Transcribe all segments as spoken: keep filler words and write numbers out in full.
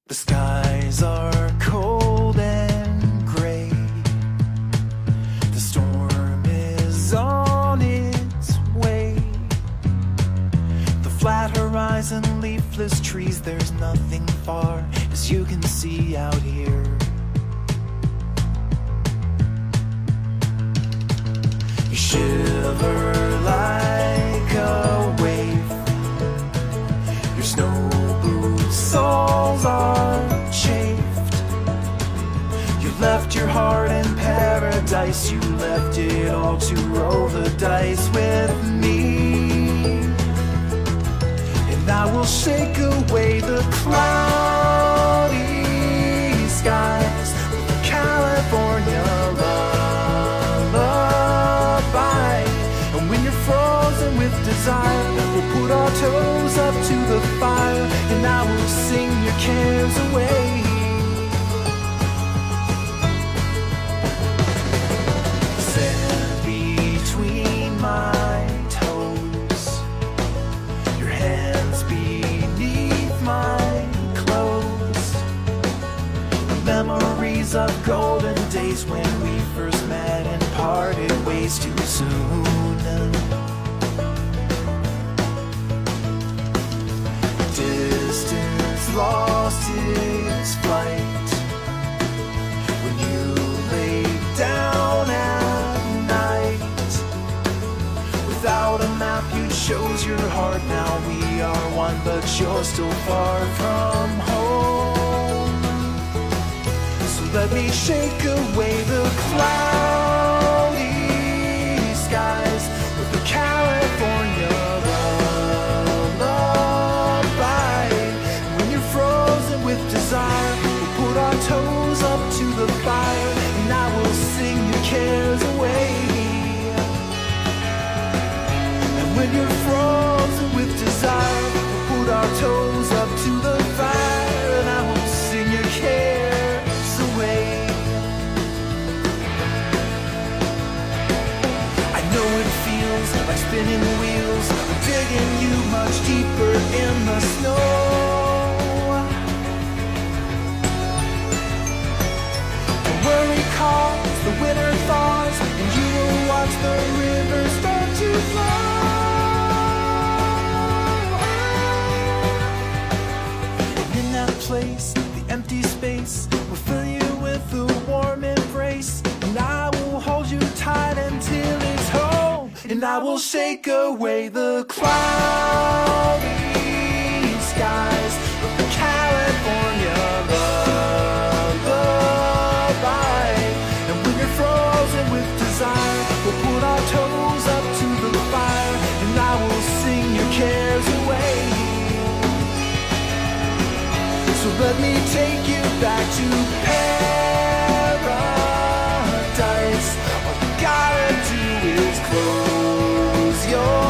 The skies are cold and gray. The storm is on its way. The flat horizon, leafless trees, there's nothing far, as you can see out here. You shiver like a wave. Your snow boots soles are chafed. You left your heart in paradise. You left it all to roll the dice with me. And I will shake away the cloudy skies with a California lullaby. And when you're frozen with desire, we'll put our toes up to the fire, and I will sing your cares away. Sand between my toes, your hands beneath my clothes. Memories of golden days when we first met and parted ways too soon. Distance lost its flight when you lay down at night. Without a map, you chose your heart. Now we are one, but you're still far from home. So let me shake away the cloudy skies with the California lullaby. When you're frozen with desire, we'll put our toes up to the fire, and I will sing your cares away. And when you're frozen with desire, we'll put our toes up to the fire, and I will sing your cares away. I know it feels like spinning wheels, digging you much deeper in the snow. The worry calls, the winter thaws, and you will watch the river start to flow. And in that place, the empty space will fill you with a warm embrace, and I will hold you tight until it's home. And I will shake away the cloudy skies with the California lullaby. And when you're frozen with desire, we'll put our toes up to the fire, and I will sing your cares away. So let me take you back to paradise. All you gotta do is close your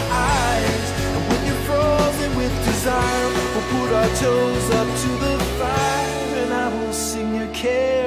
eyes. And when you're frozen with desire, we'll put our toes up to the fire, and I will sing your cares